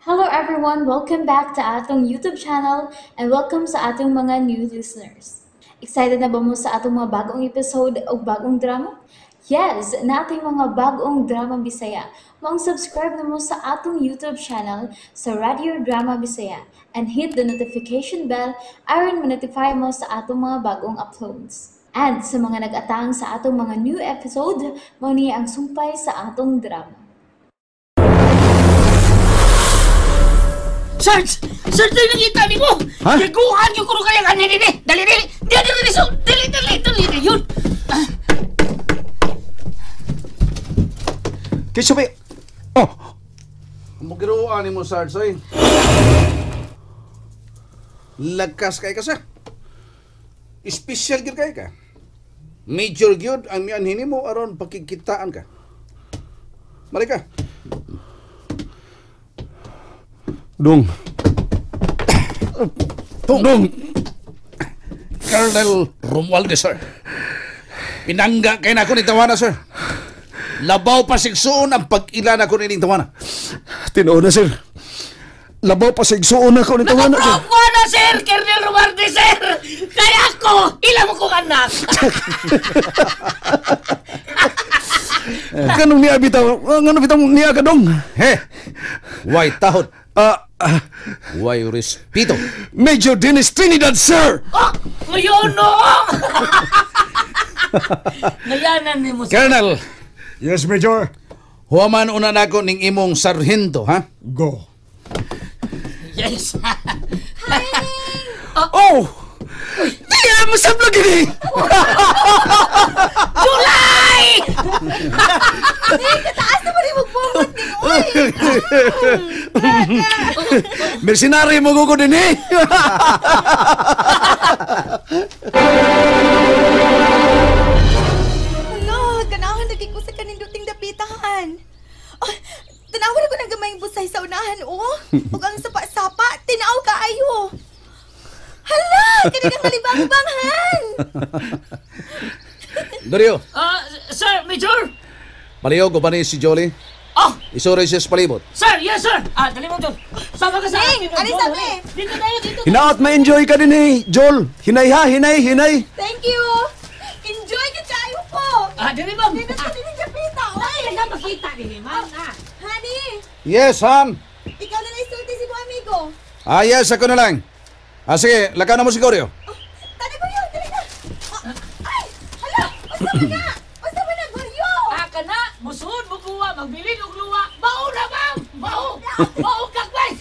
Hello everyone! Welcome back to atong YouTube channel and welcome sa atong mga new listeners. Excited na ba mo sa atong mga bagong episode o bagong drama? Yes! Nating mga bagong drama Bisaya. Maong subscribe na mo sa atong YouTube channel sa Radio Drama Bisaya and hit the notification bell aron ma-notify mo sa atong mga bagong uploads. And sa mga nag-atang sa atong mga new episode, mao ni ang sumpay sa atong drama. Sarge! Sarge, nakita ni mo! Ha? Yaguhan yung kuro kaya kanina ni! Dali, dali! Dali, dali, so, dali, dali, dali, dali, yun! Kaysa ba? Oh! Mugiruan ni mo, Sarge, oy. Lagkas kay ka, sir. Special gyud kay ka. Major gyud ang mianhin nimo aron pakikitaan ka. Mali ka. Dong. Dong. Dong. Colonel Romualdez, sir. Pinangga kay nako ni tawana, sir. Labaw pa sigsuon ang pag-ila nako ni tawana. Tinuod na, sir. Labaw pa sigsuon ako ni tawana, sir. Nakaprobo na, sir! Colonel Romualdez, sir! Kaya ako, ila mo kong anak! Ganong niya bitaw? Ganong bitaw niya ka, dong? He! Way tahod. Way respeto. Major Dennis Trinidad, sir! Oh! Ngayon, no! Ngayanan ni mo, sir. Colonel! Yes, Major. Huwaman una nako ning imong sarhento, ha? Go. Yes. Oh! Di mo sa vlog ini! July! Hey, kataas na pa rin magbuhat ni Uy! Mercenary mo ko din eh! Hala, ganahan lagi ko sa kaninduting dapitahan. Oh, tanawan ako ng gamayng busay sa unahan, oh. Ug ang sapa-sapa, tinaw kaayo. Hala, kanilang malibang-banghan. Dario. Sir, Major. Palihog ko ba ni si Jolly? Oh! Isuri siya sa palibot. Sir, yes, sir! Ah, dali mo, Jol. Sama ka sa Ning, akin, alis Jol. sabi. Dito tayo, dito. Hinaot, ma-enjoy ka din eh, Jol. Hinay ha, hinay, hinay. Thank you. Enjoy ka tayo po. Ah, dali ma'am. Dito sa dining dapita, oy. Ay, na makita din, ma'am. Ah. Honey, Yes, Han. ikaw na lang isulti si mo amigo. Ah, yes, ako na lang. Ah, sige, lakaw na mo si Goryo. Oh, tali ko yun, dali na. Oh, ay, hala, usa ba na? Usa ba na, Goryo? Ah, kana, musuod mo kuha, magbilin og luwa. Mao na, ma'am! Mao! Mao kag bay!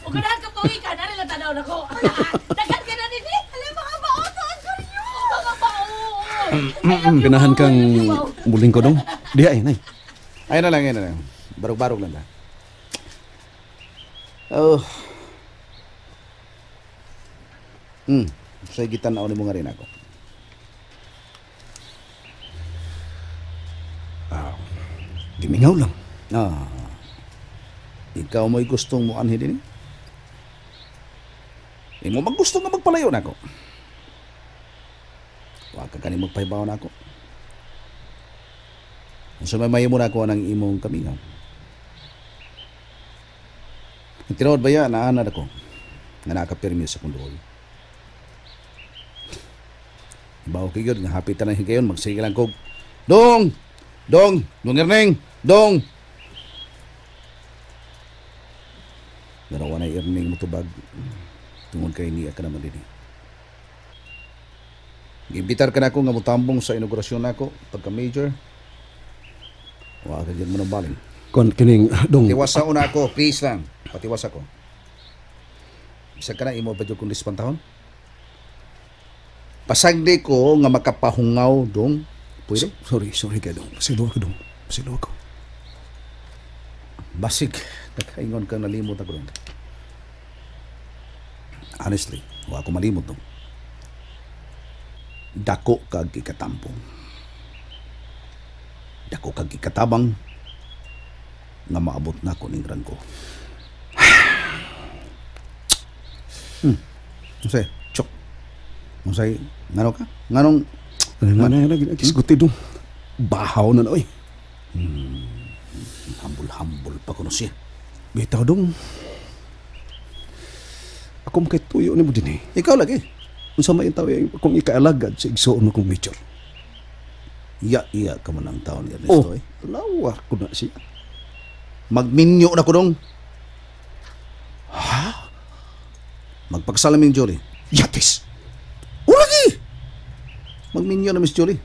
Ug ganahan ka pawikan, ari lang tanaw nako. Daghan ka na nini. Hala, mga bao to, ang Goryo. Mga bao. Ganahan kang muling ko dong. Diha eh, nay. Ayun na lang, ayun na lang. Barog-barog lang ta. Oh. Sa gitan-aw nimo nga rin ako. Gimingaw lang. Ah. Ikaw mo'y gustong mo anhi din eh. Imo maggusto nga magpalayo nako. Wa ka kani magpahibaw nako. Unsa may mahimo nako ang imong kamingaw? Ang tinuod ba ya naanad ako nga nakapirmi sa kong duol. Ibaw kay gyud nga hapit na higayon magsige lang kog. Dong! Dong! Dong Erning! Dong! Pero wala Erning mutubag tungod kay niya ka naman dinhi. Giimbitar ka na ako nga mutambong sa inaugurasyon nako pagka major. Wa ka gyud mo nang baling. Kon kining dong. Tiwasa una ako, please lang. Patiwas ako. Bisa ka na imo ba jud kung dispantahon? Pasagdi ko nga makapahungaw dong. Pwede? Sorry, sorry kay dong. Pasilo ako dong. Pasilo ako. Basig, nakaingon kang nalimot ako dong. Honestly, wa ako malimot dong. Dako kag ikatampong. Dako kag ikatabang nga maabot na ko ning rangko. Unsay? Chok. Unsay? Ngano ka? Nganong Ano kisguti dong. Bahaw na na oy. Hambol-hambol pa kuno siya. Bitaw dong. Ako makay tuyo nimo dinhi. Ikaw lagi. Unsa may tawo akong ikaalagad sa igsuon akong major. Iya-iya ka man ang taon ni Ernesto Oh, eh. lawar ko na siya. Magminyo na ko dong. Ha? Magpakasal na mi ni Julie. Yatis. O lagi! Magminyo na Miss Julie.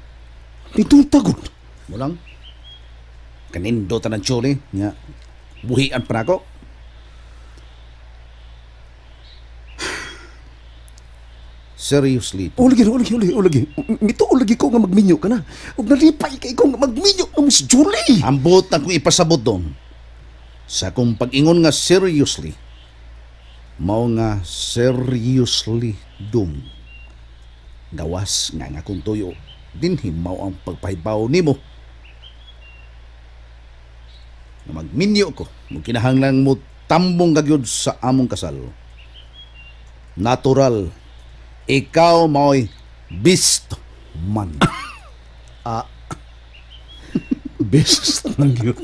Nitong tagon. Mulang. Kanindo ta ng Julie. Nga. Buhian pa nako. Seriously. O lagi, o lagi, o lagi, o lagi. Mito o lagi ko nga magminyo ka na. Ug nalipay kay ko nga magminyo na Miss Julie. Ambot na kong ipasabot dong. Sa akong pag-ingon nga seriously, mao nga seriously dong. Gawas nga nga akong tuyo, dinhi mao ang pagpahibaw nimo. Nga magminyo ko, mo kinahanglan mo tambong kagyod sa among kasal. Natural, ikaw mao'y beast man. Best lang yun.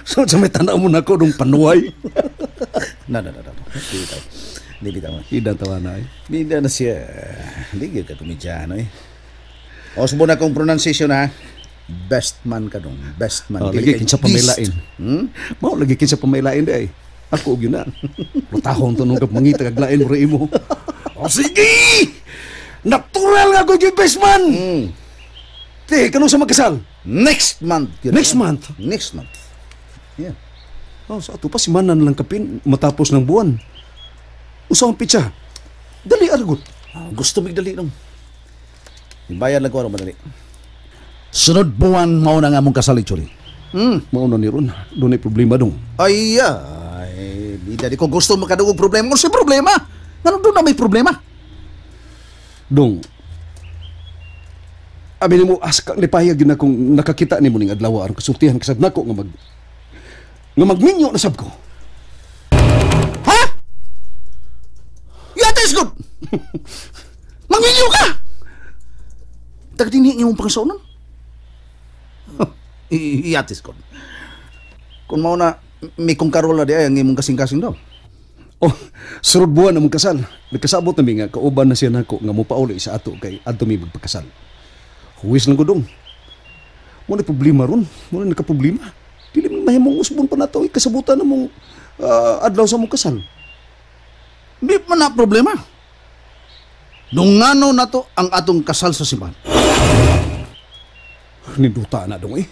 So, sa may tanaw mo na ko nung panuay. No, no, no, no. Di bitaw. Di bitaw. Ida tawa na eh. Bida na siya. Hindi ka komedyano eh. O, subo na akong pronunciation ha. Best man ka dong. Best man. Oh, Dili lagi kay kinsa beast. pamailain. Hmm? Mao lagi kinsa pamailain di ay. Ako og yun na. Rutahon to nung mangita kag lain mo imo. O sige! Natural nga ko yung best man! Te, kanong sa magkasal? Next month. Yun. Next month? Next month. Yeah. Oh, sa ato pa si Manan lang kapin matapos ng buwan. Usa ang pitsa. Dali argot. Ah, gusto migdali dong. Ibayad lang ko aron madali. Sunod buwan mao na nga among kasal actually. Mao na ni ron. Doon ay problema dong. Ay, ay, bida di ko gusto makadugog problema. Kung sa problema, ngano doon na may problema? Dong. Abi nimo as kang lipayag yun na kung nakakita nimo ning adlaw aron kasultihan kasab nako nga magminyo na sab ko. Ha? Yata is good. Manginyo ka! Tagdini imong pangsuonon. Iyatis ko. Kung mao na may kong karola di ay ang imong kasing-kasing daw. Oh, sunod buwan among kasal. Nagkasabot na mi nga kauban na siya nako nga mopauli sa ato kay adto mi magpakasal. Huwis lang ko dong. Mo na problema ron. Mo na nakaproblema. Dili man mahimong usbon pa nato kasabutan namong adlaw sa among kasal. Di man na problema. Nungano na to ang atong kasal sa simbahan. Ninduta na dong eh.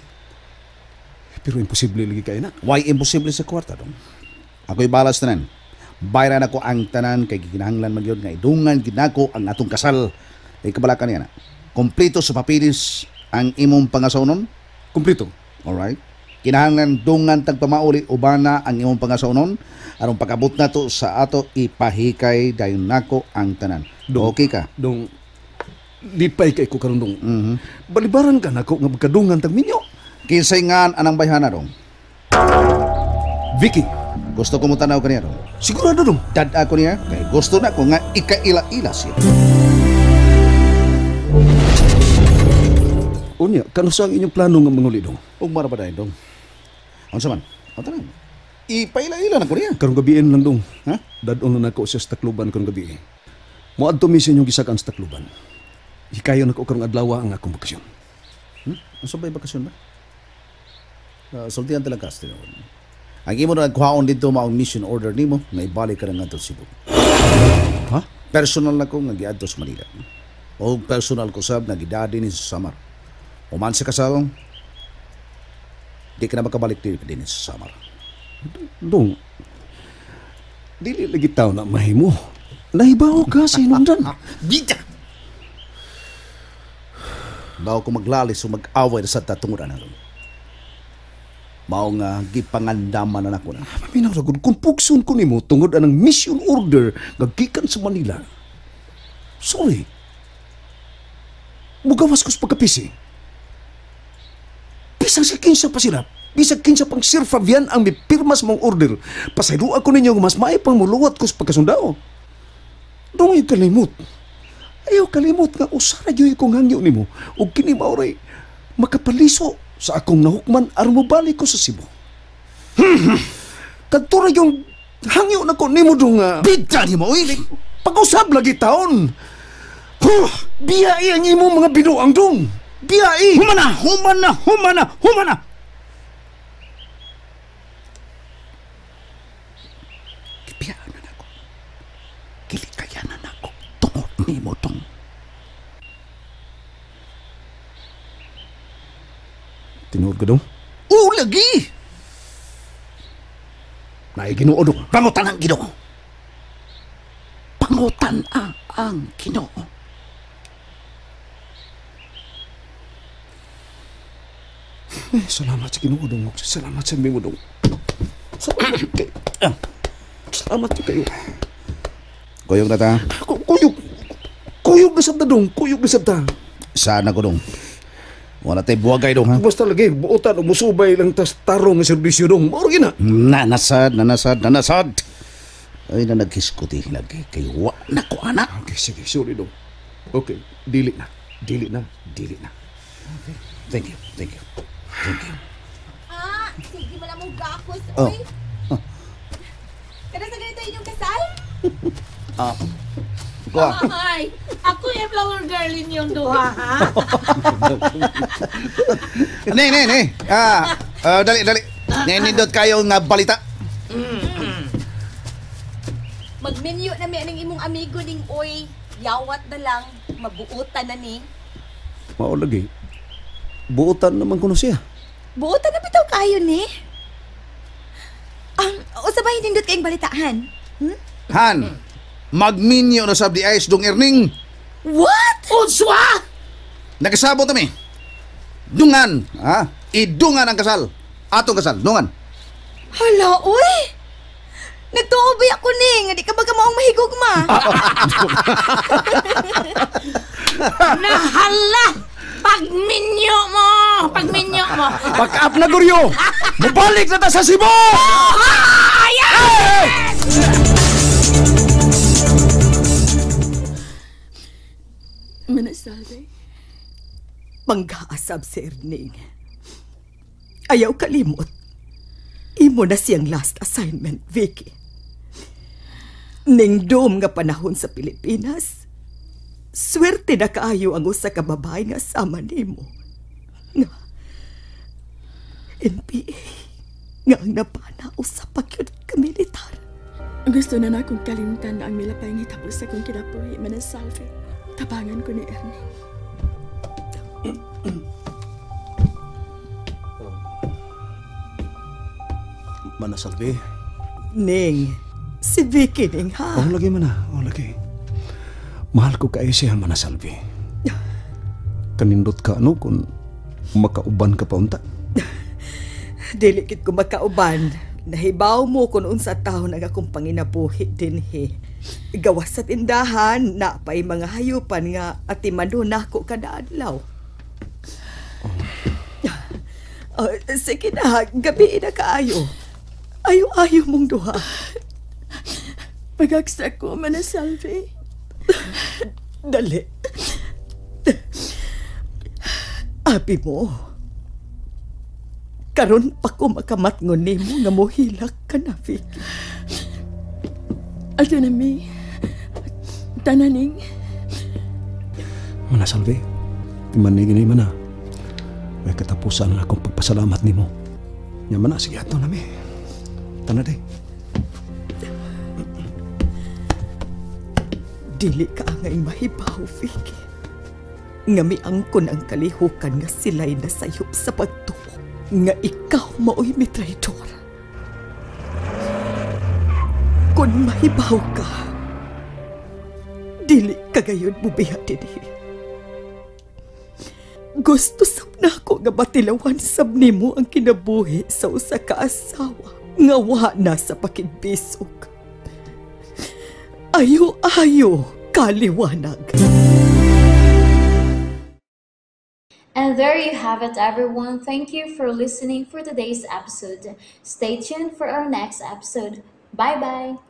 Pero imposible lagi kay na. Why imposible sa kwarta dong? Ako'y balas tanan. Bayran ako ang tanan kay gikinahanglan man gyud nga idungan ginako ang atong kasal. Ay kabalakan niya na. Kompleto sa papilis ang imong pangasawnon. Kumplito. Alright? Kinahanglan dungan tag pamauli ubana ang imong pangasawnon aron pag-abot nato sa ato ipahikay dayon nako ang tanan. Dong. Okay ka? Dong lipay kay ko karon dong. Balibaran ka nako nga magkadungan tag minyo. Kinsay ngan anang bayhana dong? Vicky, Gusto ko mo tanaw kaniya dong. sigurado dong. Dad ako niya kay gusto na ko nga ikaila-ila siya. Unya, kano sa ang inyong plano nga manguli dong? Ug mara pa dahil dong. Unsa man? O tanan. Ipaila-ila na ko niya. Karong gabiin lang dong. Ha? Dadon na nako siya sa Tacloban karong gabi. Moadto mi sa inyong gisakan sa Tacloban. Hikayon nako karong adlaw ang akong bakasyon. Unsa ba bakasyon ba? Sultihan talaga ka tinuod. Ang imo na nagkuhaon dito maong mission order nimo nga ibalik ka na ngadto sa Cebu. Ha? Personal na ko nga giadto sa Manila. O personal ko sab nga gidadi ni sa Samar. Human sa kasal, di ka na makabalik din sa Samar. Dong, dili lagi tao na mahimo. Nahibaw ka sa hinungdan. Bida! Bawo ko maglalis o mag-away na sa tatungod na ron. Mao nga gipangandaman na nako na. Maminaw ra gud kung pugson ko nimo tungod anang mission order nga gikan sa Manila. Sorry. Mugawas ko sa pagkapisi. Bisag sa kinsa pa sila. Bisag kinsa pang Sir Fabian ang mipirma sa mong order. Pasaylo ako ninyo nga mas maay pang muluwat ko sa pagkasundao. Dong kalimot. Ayaw kalimot nga usara gyud kong hangyo nimo ug kini maoray makapaliso sa akong nahukman aron mobalik ko sa Cebu. Kadto ra yung Hangyo na ko nimo dong nga. Bidya ni mo, uy! Pag-usab lagi taon. Huh, biyai ang imong mga binuang dong. Biyai. Humana, humana, humana, humana. Gibiyaan na ako. Kilikayanan ako. Tungod nimo dong. Tinuod ka dong? Oo, lagi! Naay Ginoo dong. Pangutan ang Ginoo. Pangutan ang Ginoo. Eh, salamat sa Ginoo dong. Salamat sa imo dong. Salamat kayo. Salamat kayo. Kuyog na ta. Kuyog. Kuyog na sabta dong. Kuyog na sabta. Sana ko dong. Wala tayo buwagay dong, ha? Basta lagi, buotan o musubay lang tas tarong nga serbisyo dong. Mauro gina. Nanasad, nanasad, nanasad. Ay, na naghiskuti lagi. Kay wa na ko, anak. Okay, sige. Sorry dong. Okay, dili na. Dili na. Dili na. Okay. Thank you. Thank you. Thank you. Ah, sige mo lang mong gakos, Oh. uy. Kada sa ganito inyong kasal? Kuha. Ay, ako yung flower girl inyong duha, ha? Ne, ne, ne. Dali, dali. Nindot kayo nga balita. Magminyo na mi aning imong amigo ning oy. Yawat na lang, mabuutan na ni. Mao lagi. Buutan naman kuno siya. Buutan na bitaw kayo ni. Usa ba nindot kayong balitaan? Hmm? Han, magminyo na sab di ice dong Erning. What? Unswa! Nakasabot kami. Dungan, ha? Idungan ang kasal. Atong kasal, dungan. Hala, uy! Nagtuo ba ako ning? Di ka ba maong mahigugma? Nahala! Pagminyo mo! Pagminyo mo! Pack up na, Guryo! Mubalik na ta sa Cebu! Yes! Manasalve. Manggaasab si Erning. Ayaw kalimot. Imo na siyang last assignment, Vicky. Ningdom nga panahon sa Pilipinas, swerte na kaayo ang usa ka babae nga sama nimo. Nga NPA nga ang napana usa pa gyud ka militar. Gusto na akong kalimtan na ang milapay nga hitabo sa akong kinabuhi, Manasalve. Tabangan ko ni Erning. Manasalve. Ning, si Vicky ning ha. Oh, lagi man na. Oh, lagi. Mahal ko kayo siya, Manasalve. Kanindot ka, ano, kung makauban ka pa unta. Dili kit ko makauban. Nahibaw mo kung unsa taon ang akong panginabuhi dinhi. Gawas sa tindahan, na pa'y mga hayupan nga atimano nako kada adlaw. Oh. Sige na, gabi na kaayo. Ayo-ayo mong duha. Pagaksa ko, Manasalve. Dali. Abi mo. Karon pa ko makamatngon nimo nga mohilak ka na, Vicky. Ato na mi. Tananing. Manasalve, timanigin ni mana. May katapusan ang akong pagpasalamat nimo. Nya mana, sige ato na mi. Tanaday. Dili ka angay mahibaw, Vicky. Nga miangkon ang kalihukan nga sila'y nasayop sa pagtuo. Nga ikaw maoy mitraidor. Kung mahibaw ka, dili ka gayon mubiya dinhi. Gusto sab nako nga batilawan sab nimo ang kinabuhi sa usa ka asawa nga wa na sa pakigbisog. Ayo-ayo kaliwanag. And there you have it, everyone. Thank you for listening for today's episode. Stay tuned for our next episode. Bye-bye!